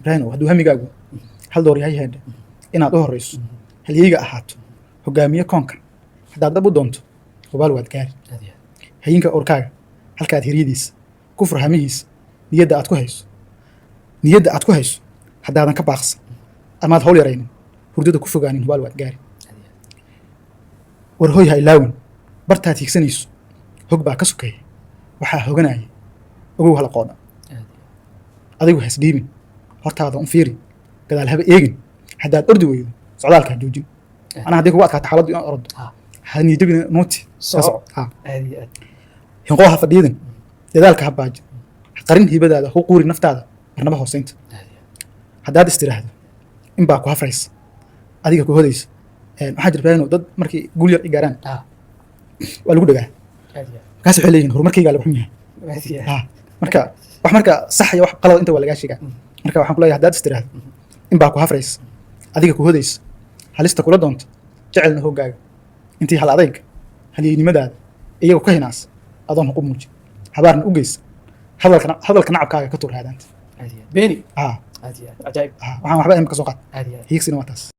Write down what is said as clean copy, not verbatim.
Ibraahim, hadduu hamigaagu hal door yahay, heedhe, inaad u horeyso, halyeyga ahaato, hogaamiye koonkan, haddaad dhab u doonto, hubaal waad gaari. Aad iyo aad. Hayinka urkaaga halkaad hiryadiisa ku furhamihiisa, niyadda aad ku hayso, niyadda aad ku hayso, haddaadan ka baaqsan amaad hawl yaraynin, hurdada ku fogaanin, hubaal waad gaari. Aad iyo aad. War hoy, ha ilaawin bartaad hiigsanayso hog baa ka sokeeya. Waxaa hoganaya ogow hala qoodha. Aad iyo Adigu hasdhiibin, hortaada un fiiri, gadaal haba eegin. Haddaad ordi weydo, socdaalka ha joojin. Macnaha, haddii kugu adkaato xaaladdu inaad ordo, ha niyadjabina, nuuti ka. Soco. Soco ha. Aad iyo aad. Hinqoo ha fadhiidin, dadaalka ha baajin, ha qarin hibadaada, ha quuri naftaada marnaba hooseynta. Aad iyo aad. Haddaad istiraahdo in baa ku hafraysa, adiga ku hodaysa. Waxaa jira, Ibraahim, dad markii guul yar i gaaraan waa lagu dhagaa. Aad iyo aad. Markaas waxay leeyihin, horumarkaygaa lagu xun yahay. Aad iyo aad. Ha, marka wax marka sax iyo wax qalad inta waa lagaa sheegaa. Marka waxaan ku leeyahay, haddaad istiraahdo in baa ku hafraysa, adiga ku hodaysa, halista kula doonta, jecelna hoggaaga, intii hal adayga halyeynimadaada iyaga ka hinaasa, adoon huqu muujin, habaarna u geysa, hadalka hadalka nacabkaaga ka tur haadaanta. Aad iyo aad, beeni. Ha. Aad iyo aad, cajaa'ib. Ha, waxaan waxba ka soo qaad. Aad iyo aad. Hiigsina waa taas.